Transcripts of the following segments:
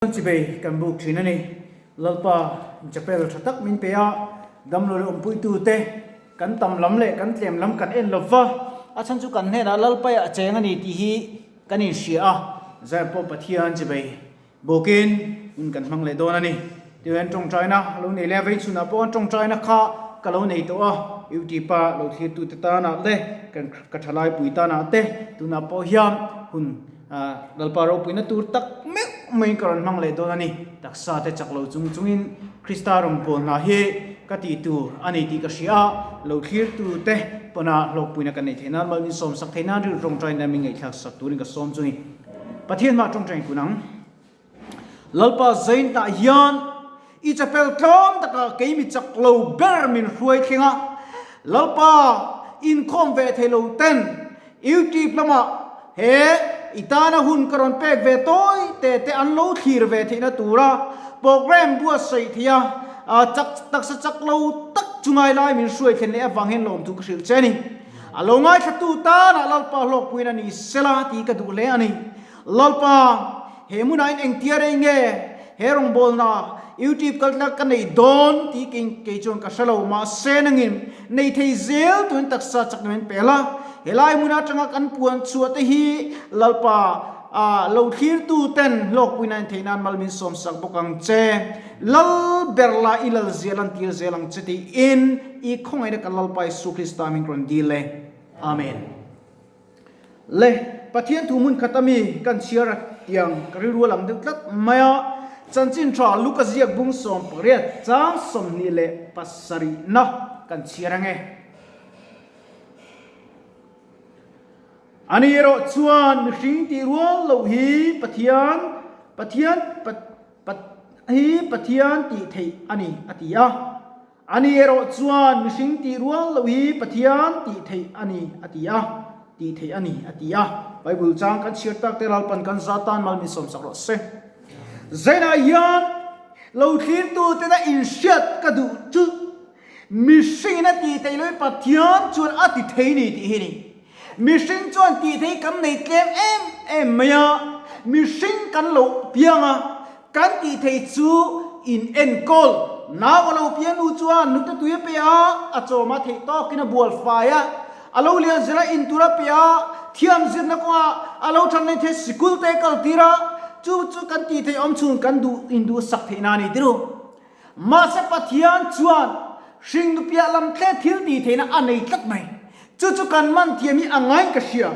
Chibei kan buk thin a ni. Lalpa chapel tha tak min pe a, damlo leh awmpuitute kan tam lam leh kan tlem lam kan en lo va, a chhan chu kan hnenah Lalpaiah a cheng a ni tih hi kan inhria a, Zion pawh Pathian chibei bukin hun kan hmang leh dawn a ni. Tichuan tawngtaina a lo nei leh a, vei chhunah pawh an tawngtaina kha ka lo nei tawh a, YouTube a lo thlirtute tanah te, kan ka thalaipui tanah te tunah pawh hian hun Lalpa ropuina tur tak meuh maiin ka rawn hmang leh dawn a ni. Taksa te chak lo chung chungin Krista rawn pawl hna hi ka tih tur a ni tih ka hria a, lo thlirtu te pawna hlawkpuina ka neih theih nan mal min sawmsak theih nan rilru tawngtaina min ngaihthlak sak turin ka sawm chu ni. Pathian hmah tawngtain kun ang. Lalpa zaintah hian i chapel tlawm takah kei mi chak lo ber min hruai thleng a, Lalpa inkhawm ve thei lo ten YouTube lamah he i tana hun ka rawn pek ve tawi te te an lo thlir ve theihna tura program buatsaih theih a, chak taksa chak lo tak chu ngai lai min hruai thlen leh avang hian lawmthu ka hrilh che a ni. A lo ngaithlatu tanah Lalpa hlawkpuiin a ni sela tih ka duh hle a ni. Lalpa, he hmunah in engtia rei nge he rawngbawlna YouTube kaltlang ka nei dawn tih kei kei chuan ka hre lo, mahse nangin nei thei zel tuin taksa chakna min pel a, helai hmun atanga kan puan chhuah te hi Lalpa ah lo thlirtu ten hlawkpuina in theih nan mal min sawmsak bawk ang che, Lal ber la i lal zia lantir zel ang che tiin i khawngaihna kan Lalpa Isu Krista min rawn dil e. Amen. Le, Pathian thu hmun khat ami kan chhiar a tiang ka rilru a lang deuh tlat mai a, Chanchin tha Luka ziak bung 18 chang 27 na kan chhiar ange. Ani erawh chuan mihring tih rual loh hi Pathian, Pathian, hi Pathian tih theih a ni a ti a. Ani erawh chuan mihring tih rual loh hi Pathian tih theih a ni a ti a, tih theih a ni a ti a. Bible chang kan chhiar tak te Lalpan kan za tan mal min sawmsak rawh se. Zainah hian lo thlirtu tena inhriat ka duh chu mihringin a tih theih loh hi Pathian chuan a ti thei ni tih hi ni. Mihring chuan tih theih kan nei tlem em em mai a, mihring kan lo piang a, kan tih theih chu in enkawl. Nau a lo pian nu chuan nute tui a pe a, a chawm a theih tawkin a bual fai a, a lo lian zel a intur a pe a, thiam zirna kawngah a lo than nei thei sikul te kal tir a, chu chu kan tih theih awm chhun kan duh induhsak theihna a ni tirh u. Mahse Pathian chuan hringnu piah lam tle thil tih theihna a nei tlat mai. Chu chu kan man thiam hi a ngain ka hria.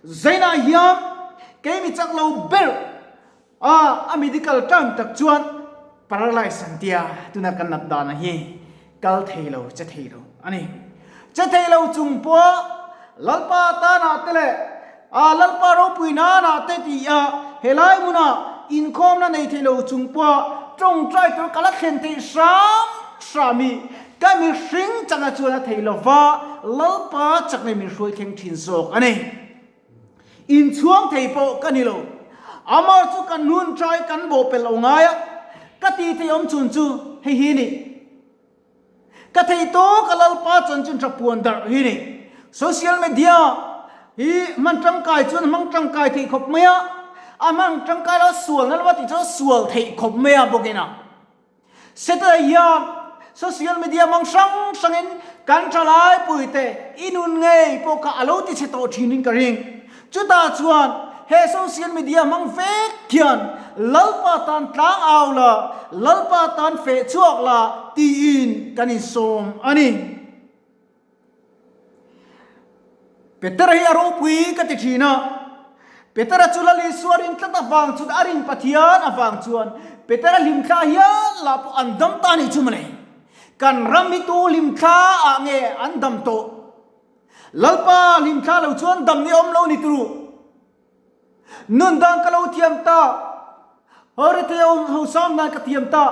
Zainah hian kei mi chak lo ber a a medical term tak chuan paralyze an tia tuna kan nat dana hi kal thei lo che thei lo a ni. Che thei lo chung pawh Lalpa tanah te leh a Lalpa ropui nanah te ti a helai hmunah inkhawmna nei thei lo chung pawh tawngtai tur ka la thlen theih hram hram i ka mihring chakna chuan a thei lova Lalpa chakna min hruai thleng thin zawk a ni. Inchhuang thei pawh ka ni lo. Amah chu kan hun trai kan bawhpelh lo ngai a, ka tih theih awm chhun chu hei hi ni. Ka thei tawk a Lalpa chanchin tha puan darh hi ni. Social media hi hman tangkai chuan hmang tangkai theih khawp mai a, a hmang tangkai lo sual na lova tih chuan sual theih khawp mai a bawk ina. Setana hian social media hmang hrang hrangin kan thalai puite i nun ngei pawh kha a lo ti chhe tawh thinin ka ring. Chutah chuan he social media hmang vek hian Lalpa tan tlang au la, Lalpa tan feh chhuak la tiin kan insawm a ni. Petera hi a ropui ka ti thin a, Petera chu Lal Isua rin tlat avang chuan a rin Pathian avang chuan Petera hlimthla hial lah pawh an dam ta nih chu mawle. Kan ram hi tu hlimthla ah nge an dam tawh? Lalpa hlimthla lo chuan dam ni awm lo ni turu. Nun dan ka lo thiam ta. Hore thei awm ho sang dan ka thiam ta.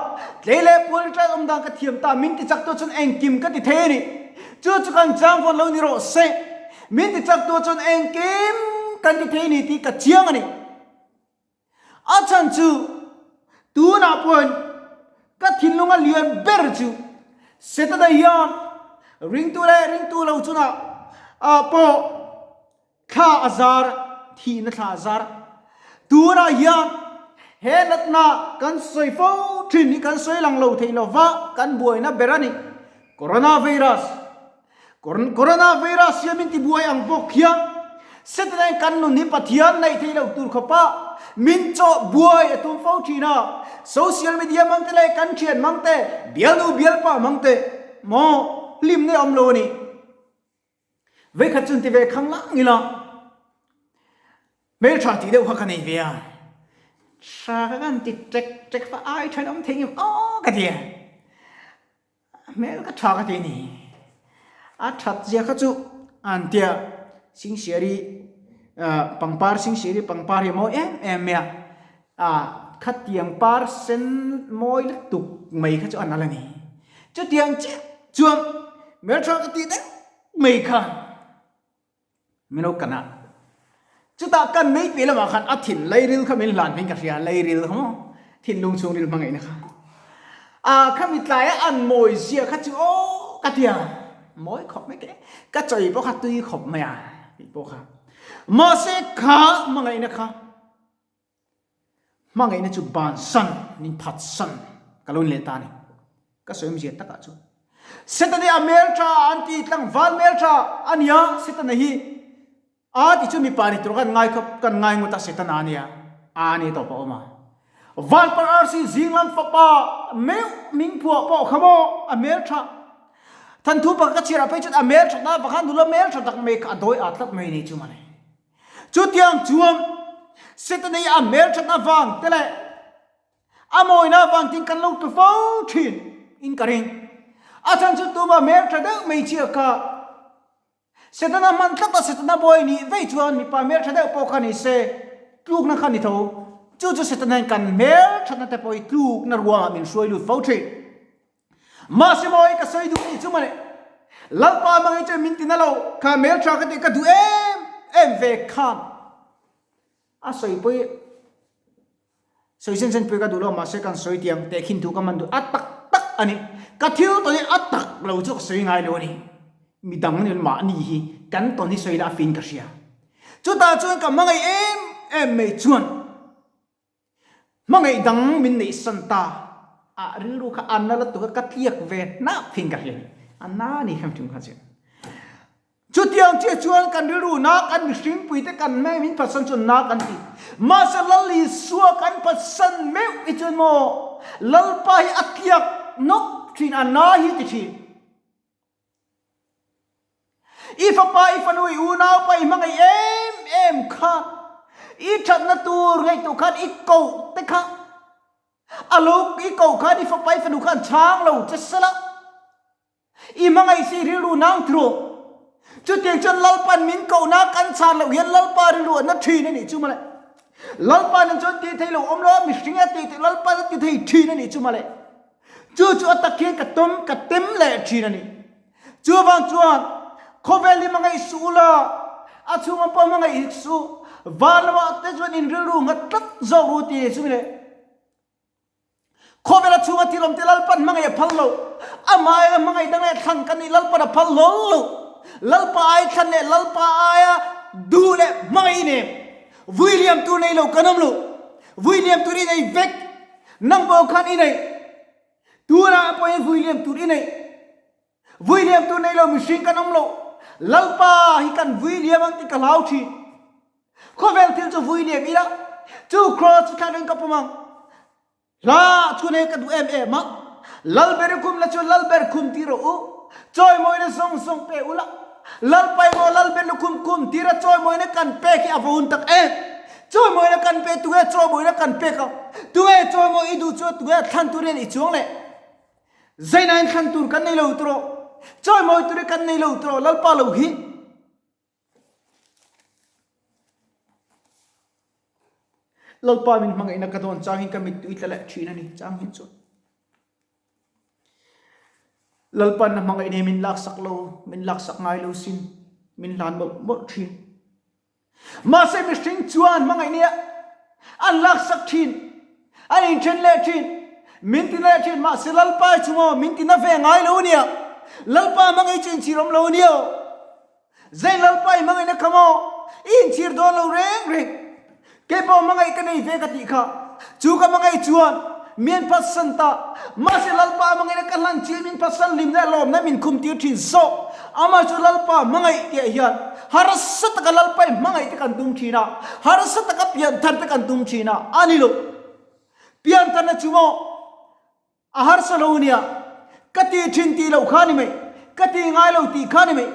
Tlei leh pual tlai awm dan ka thiam ta. Min ti chak tu chuan engkim ka ti thei a ni. Chu chu kan chang vawn lo ni rawh se. Min ti chak tu chuan engkim kan ti thei a ni tih ka chiang a ni. A chhan chu tunah pawhin ka thinlunga lian ber chu Setana hian ringtu leh ringtu lo chungah ah pawh thla a zar, thihna thla a zar. Tunah hian He natna kan sawi fo thin hi kan sawi lang lo thei lo va, kan buaina ber a ni. Coronavirus Coronavirus hian min tibuai ang bawk hian Setanain kan nun hi Pathian neih theih loh tur khawpa min chawh buai a tum fo thin a. Social media hmang te leh kan thian hmang te, bialnu bialpa hmang te maw hlimna awm lo a ni. Veikhat chu an ti ve khang lang ila, hmeltha tih deuh kha ka nei ve a, tha ka kan ti ṭek ṭek fa ai tha in awm thei ngem aw ka ti a, hmel ka tha ka ti a ni, a that zia kha chu an tia Singsiari pangpar Singsiari pangpar hi a mawi em em mai a, ah khatiang par sen mawi lutuk mai kha chu a nalh a ni. Chutiang chiah chuan hmeltha ka tih deuh mai kha min lo kan a, chutah kan mei piah lamah khan a thin lairil kha min hlan hming ka hria, lairil kha maw thinlung chhungril hmangaihna kha ah khami tlaia an mawi zia kha chu aw ka ti a, mawi khawp mai teh ka chawi pawh kha tui khawp mai a tih pawh kha mahse kha hmangaihna kha. Hmangaihna chu bansan min phatsan ka lo ni leh ta a ni. Ka sawi awmzia takah chuan Setana hi a hmeltha an ti tlangval hmeltha a nia Setana hi a ti chu mipa ni tur kan ngai khawp kan ngai ngawt a Setana a nia a ni tawp a awm a. Vanpar arsi zinglam fapa meuh min phuah pawh kha maw a hmeltha Thanthu pakhat ka chhiarah phei chuan a hmelthatna avang khan nula hmeltha tak mai kha a dawi at tlat mai a ni chu mawle. Chutiang chuan Setana hi a hmelthat avang te leh a mawina avang tin kan lo tlu fo thin in ka ring. A chhan chu tuma hmeltha deuh mai chiah kha Setana hman tlat a Setana buai nih vei chuan mipa hmeltha deuh pawh kha ni se tlukna kha ni tho. Chu chu Setana hian kan hmelthatna te pawh hi tlukna ruangah min hruai lut fo thin. Mahse mawi ka sawi duh nih chu mawle. Lalpa hmangin chuan min ti na lo, kha hmeltha ka tih ka duh em em ve khan a sawi pawh hi sawi sen sen pawh hi ka duh lo mahse kan sawi tiang tehkhin thu ka man duh a tak tak a ni. Ka thil tawn hi a tak lo chu ka sawi ngai lo a ni. Midang nen mahni hi kan tawn hi sawi la a fin ka hria. Chutah chuan ka hmangaih em em mai chuan. Hmangaih dang min neih san ta a rilru kha a na lutuk a, ka tliak ve hnak thin ka hria ni. A na ni kha mihring kha chu. Chutiang chiah chuan kan rilru na kan mihring pui te kan hmeh min phatsan chuan na kan ti. Mahse Lal Isua kan phatsan meuh hi chuan maw Lalpa hi a tliak nawk thin, a na hi ti thin. I fapa, i fanu, i unaupa i hmangaih em em kha, i thatna tur ngaihtuah khan i koh te kha, a lo i koh khan i fapa, i fanu khan chhang lo che sela, i hmangaih si rilru nang ti rawh. Chutiang chuan Lalpa'n min kohna kan chhan loh hian Lalpa rilru a na thin a nih chu mawle. Lalpa nen chuan tih theih lo awm lo a, mihring a tih theih Lalpa'n a ti thei thin a nih chu mawle. Chu chu a tak hian ka tawm ka tem leh thin a ni. Chuvang chuan khawvel hi hmangaih suh ula, a chhunga pawh hmangaih hik suh, van lamah te chuan in rilru nghat tlat zawk ru ti chu le. Khawvel a chhunga thil awm te Lalpan hmangaih a phal lo, amah aia hmangaih dang leh thlan kan nih Lalpan a phal hlawl lo. Lalpa ai thlan leh Lalpa aia duh leh hmangaih i nem. Vui liam tur nei lo kan awm lo. Vui liam tur i nei vek. Nang pawh khan i neih. Tunah pawhin vui liam tur i neih. Vui liam tur nei lo mihring kan awm lo. Lalpa hi kan vui liam ang tih ka hlau thin. Khawvel thil chu vui liam ila, chu cross chu thlan reng ka pawm ang. Hla chu nei ka duh em em a. Lalber i khum la chu Lalber khum ti rawh u. Chawimawina zawng zawng pe ula. Lalpa emaw Lalber lukhum kum tira chawimawina kan pek hi a va hun tak em! Chawimawina kan pe tunge chawimawina kan pek a, tunge chawimawi i duh chu tunge thlan tur hian i chuang leh? Zainain thlan tur kan nei lo tawh, chawimawi tur hi kan nei lo tawh Lalpa lo hi. Lalpa min hmangaihna ka dawn chang hin ka mittui tla leh thin a ni chang hin chuan. Lalpan a hmangaih nei min laksak lo, min laksak ngai lo sin, min hlan mawlh mawlh thin. Mahse mihring chuan hmangaih nia an laksak thin, an inthen leh thin, min ti leh thin, mahse Lalpa hi chu maw min ti na ve ngai lo nia, Lalpa hmangaih chu inchhir awm lo nia. Zai Lalpa i hmangaihna kha maw i inchhir dawn lo reng reng. Keipawh hmangaih ka nei ve ka tih kha. Chu ka hmangaih chuan min phatsan ta. Mahse Lalpa hmangaihna ka hlan chian min phatsan hlimna leh lawmna min khum tir thin zawk. Amah chu Lalpa hmangaih tih ah hian harsa taka Lalpa i hmangaih te kan tum thin a, harsa taka pianthar te kan tum thin a, a ni lo. Piantharna chu maw? A harsa lo nia, ka ti thin tih loh kha ni mai, ka ti ngai lo tih kha ni mai,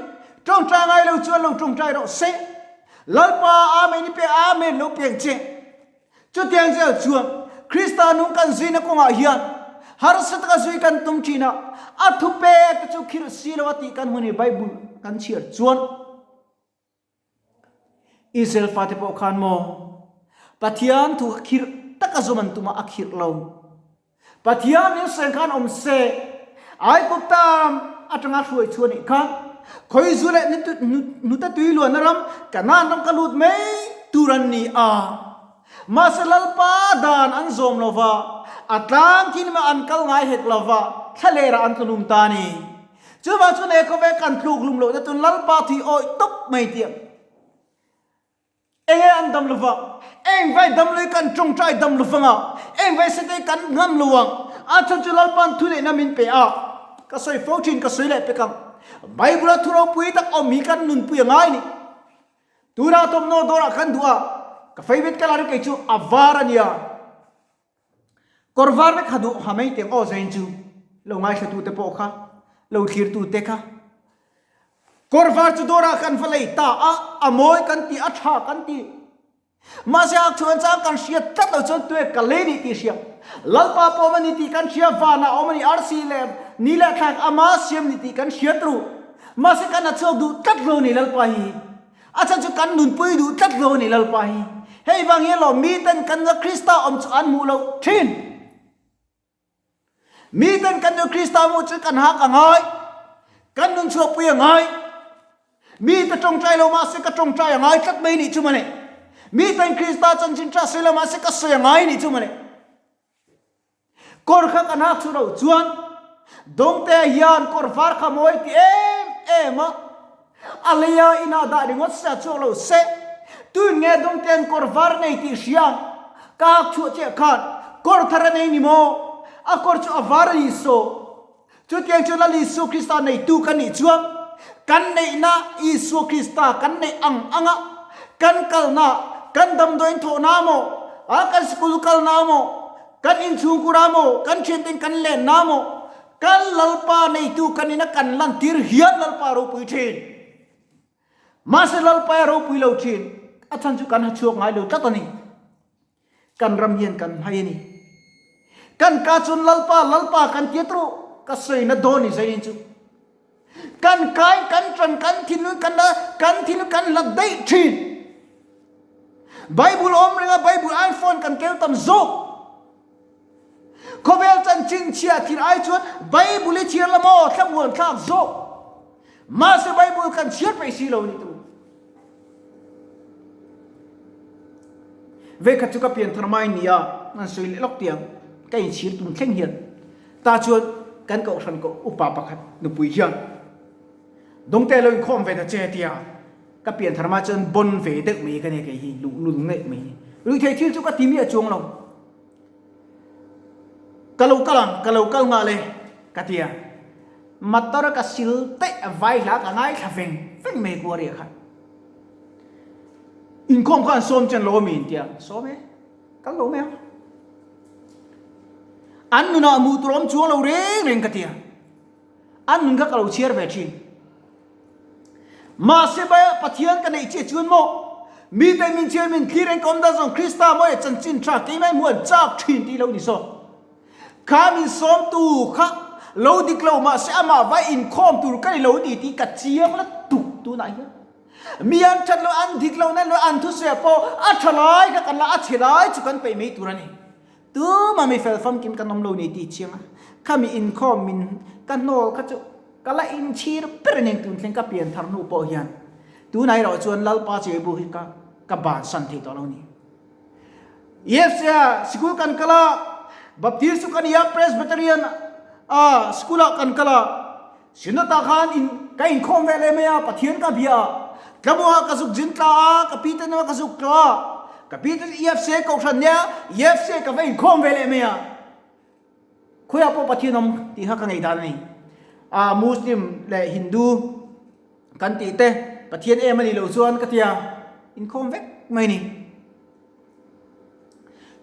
tawngtai ngai lo chuan lo tawngtai rawh se. Lalpa Amen i pe Amen lo peng che. Chutiang zel chuan Krista nung kan zuina kawngah hian harsa taka zui kan tum thin a, a thupek te chu khirh si lo a tih kan hmu ni Bible kan chhiar chuan. Israel fate pawh khan maw Pathian thu kha khirh taka zawm an tum a, a khirh lo. Pathian min sawi khan awm se, Aigupta ram atanga hruai chhuah nih khan khawizu leh hnute tui luanna ram Kanaan ram ka lut mai tur an ni a. Mahse Lalpa dan an zawm lo va, a tlang thin mah an kal ngai hek lo va, thlalerah an tlunum ta a ni. Chuvang chuan he khawvel kan tluk hlum lohna tun Lalpa thui awih tawp mai tih enge an dam lova, eng vai dam lui kan tawngtai dam lovang a, eng vai sete kan ngam lo ang, a chhan chu Lalpa'n thuneihna min pe a, ka sawi fo thin ka sawi leh pek ang. Bible a thu ropui tak awm hi kan nunpui a ngai ni. Tunah thawmhnaw dawrah kan duh a, ka favourite colour hi kei chu a var a nia. Kawr var vek kha duh ha mai teng aw zain chu lo ngaithla te pawh kha lo thlir tu te kha kawr var chu dawrah kan va lei ta a a mawi kan ti a tha kan ti mahse a chuan chang kan hriat tlat lo chuan tuek ka lei nih tih hria lalpa pawm a ni tih kan hria vanah awm a ni arsi leh ni leh thlak ama siam ni tih kan hriat ru mahse kan a chhuak duh tlat lo ni lalpa hi A chhan chu kan nunpui duh tlat lo a ni Lalpa hi. Hei vang hian lawm miten kan nua Krista awm chu an hmuh loh thin. Miten kan nua Krista hmuh chu kan hak a ngai. Kan nun chhuahpui a ngai. Mite tawngtai lo mahse ka tawngtai a ngai tlat mai nih chu mawle. Miten Krista chanchin tha sawi lo mahse ka sawi a ngai nih chu mawle. Kawr kha kan hak chu lo chuan Dawngtea hian kawr var kha mawi ti em em a, a leia inah dah ringawt se a chhuak lo se, tuin nge Dawngtea'n kawr var nei tih hria ang? Ka hak chhuah chiah khan kawr thar a nei ni maw? A kawr chu a var a ni saw. Chutiang chu Lal Isua Krista neitu kan nih chuan kan neihna Isua Krista kan neih ang anga kan kalna, kan damdawiin thawhna maw, a kan sikul kalna maw, kan inchhungkura maw, kan thianten kan lenna maw, kan Lalpa neitu kan ina kan lantir hian Lalpa ropui thin. Mahse Lalpa a ropui lo thin, a chhan chu kan ha chhuak ngai lo tlat a ni. Kan ram hian kan hmai a ni. Kan ka chuan Lalpa, Lalpa kan tia tawh ka sawina dawn ni zain chu. Kan kai, kan tan, kan thinlung, kan la, kan thinlung kan hlat daih thin. Bible awm renga Bible iPhone kan kel tam zawk. Khawvel chanchin chhia thil ai chuan Bible i chhiar la maw thlamuan thlak zawk. Mahse Bible kan chhiar peih si lo ni tu. Vekhat chu ka pian thar mai nia an sawi leh lawk tiang ka inchhir tum thleng hian ta chuan kan kohhran ko upa pakhat nupui hian Dawngte lo inkhawm ve ta che tia ka pian thar mai chuan bon ve deuh mai ka nia kei hi luhlul ngeih mai hi. Ruihtheih thil chu ka ti miah chuang lo. Ka lo kal ang, ka lo kal nghal e, ka ti a. Motor ka sil daih a vai hla ka ngaithla veng veng mai kuar riah khan. Inkhawm khan sawm chen lo ami intia, sawm e, kal lo mai ang. An nunah hmuh tur awm chuang lo reng reng ka ti a. An nun kha ka lo chhiar ve thin. Mahse bai Pathian ka neih chiah chuan maw mite min chhiar min thlir eng ka awm dan zawng Krista maw e chanchin tha keimah hmuh an chak thin tih lo ni zawk. Kha min sawm tu kha lo dik lo mahse amah vai inkhawm tur ka ni lo ni tih ka chiang la tuk tunah hian. Mi an that lo an dik lo nan lo an thusawi ah pawh a tha lai kha kan la a chhe lai chu kan peih mai tur a ni. Tuma mi fel famkim kan awm lo ni tih chiang a, khami inkhawm min ka hnawl kha chu ka la inchhir ber a nen tun thleng ka pian thar hnu pawh hian tunah erawh chuan Lalpa Chiaibu hi ka ka bansan thei tawh lo ni. EFCA sikul kan kal a, Baptist chu ka ni a, Presbyterian a sikul ah kan kal a, Synod ah khan in ka inkhawm ve leh mai a, Pathian ka bia a, Tlamuah ka zuk zin tla a, ka pi te nua ka zuk tla a. Ka pi te chu EFCA kohhran nia, EFCA ka va inkhawm ve leh mai a. Khawiah pawh Pathian awm tih kha ka ngaihdan a ni. A Muslim leh Hindu kan tih te Pathian em a nih loh chuan ka tia inkhawm vek mai a ni.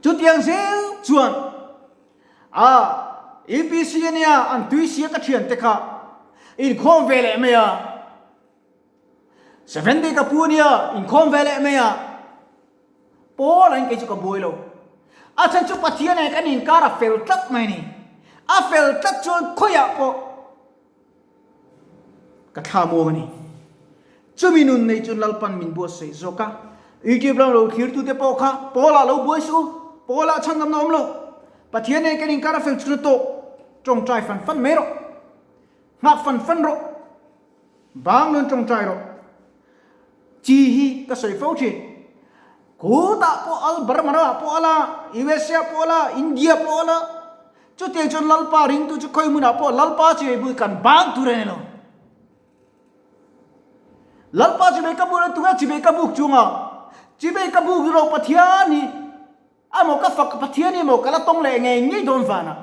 Chutiang zel chuan a UPC ania an tui sia ka thian te kha inkhawm ve leh mai a. Seventh day ka pu ania inkhawm ve leh mai a. Paul an kei chu ka buai lo. A chhan chu Pathian nen kan inkar a fel tlat mai a ni. A fel tlat chuan khawiah pawh ka thla muang a ni. Chumi nun nei chuan Lalpan min buatsaih zawk a. YouTube lam lo thlirtute pawh kha Paul-ah lo buai suh u. Paul-ah chhandamna awm lo. Pathian nen kan inkar a fel chhuna tawk tawngtai fan fan mai rawh. Nghak fan fan rawh. Bang nun tawngtai rawh. Chi hi ka sawi fo thin. Khutah pawh al, Burma-ah pawh al a, USA pawh al a, India pawh al a. Chutiang chuan Lalpa ringtu chu khawi hmunah pawh Lalpa chibai bui kan bang tur a ni lo. Lalpa chibai ka buk lo, tunge chibai ka buk chunga? Chibai ka buk lo Pathian hi Amaw ka fak Pathian hi maw ka la tawng leh ngei ngei dawn vanah.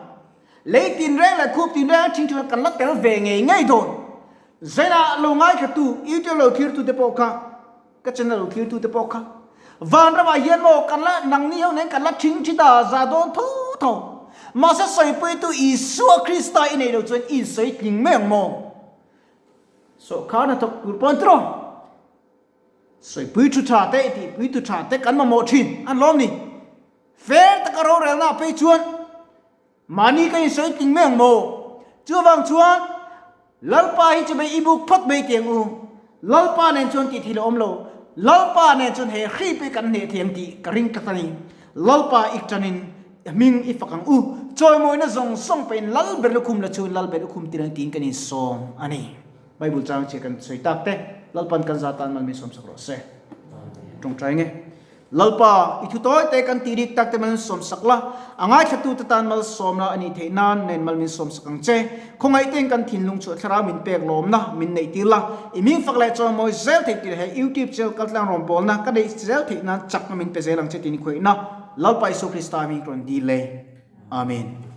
Lei tinreng leh khup tinreng a thing chuan kan la tel ve ngei ngei dawn. Zainah lo ngaithlatu, YouTube lo thlirtute pawh kha, ka channel lo thlirtute pawh kha, vanramah hian maw kan la nangni ho nen kan la thing thi ta za dawn tho tho. Mahse sawipuitu Isua Krista i neih loh chuan i insawi tling mai ang maw? Sawhkhar hnathawk tur pawn tiraw? Sawipui thu tha te, tihpui thu tha te kan mamawh thin an lawm ni. Fair taka rorelna ah phei chuan mahni ka insawi tling mai ang maw? Chuvang chuan Lalpa hi chu bei i buk phawt mai tih ang u. Lalpa nen chuan tih thil a awm lo. Lalpa nen chuan he hri pawh hi kan hneh thei ang tih ka ring tlat a ni. Lalpa ik tanin hming i fak ang u. Chawimawina zawng zawng pawhin Lalber lukhum la chu Lalber lukhum tir ang tiin kan insawm a ni. Bible chang chhia kan sawi tak te Lalpan kan za tan mal min sawmsak rawh se. Tawngtai nge. Lalpa, i thu tawi te kan tih rik tak te mal min sawmsak la, a ngaithlatu te tan malsawm la a nih theih nan nen mal min sawmsak ang che. Khawngaih tein kan thinlung chhuah thlarau min pek lawmna min neih tir la, i hming fak leh chawimawi zel theih tir he YouTube channel kaltlang rawngbawlna ka neih zel theih nan chakna min pe zel ang che tiin i khuaihna Lalpa Isua Krista hming rawn dil e. Amen.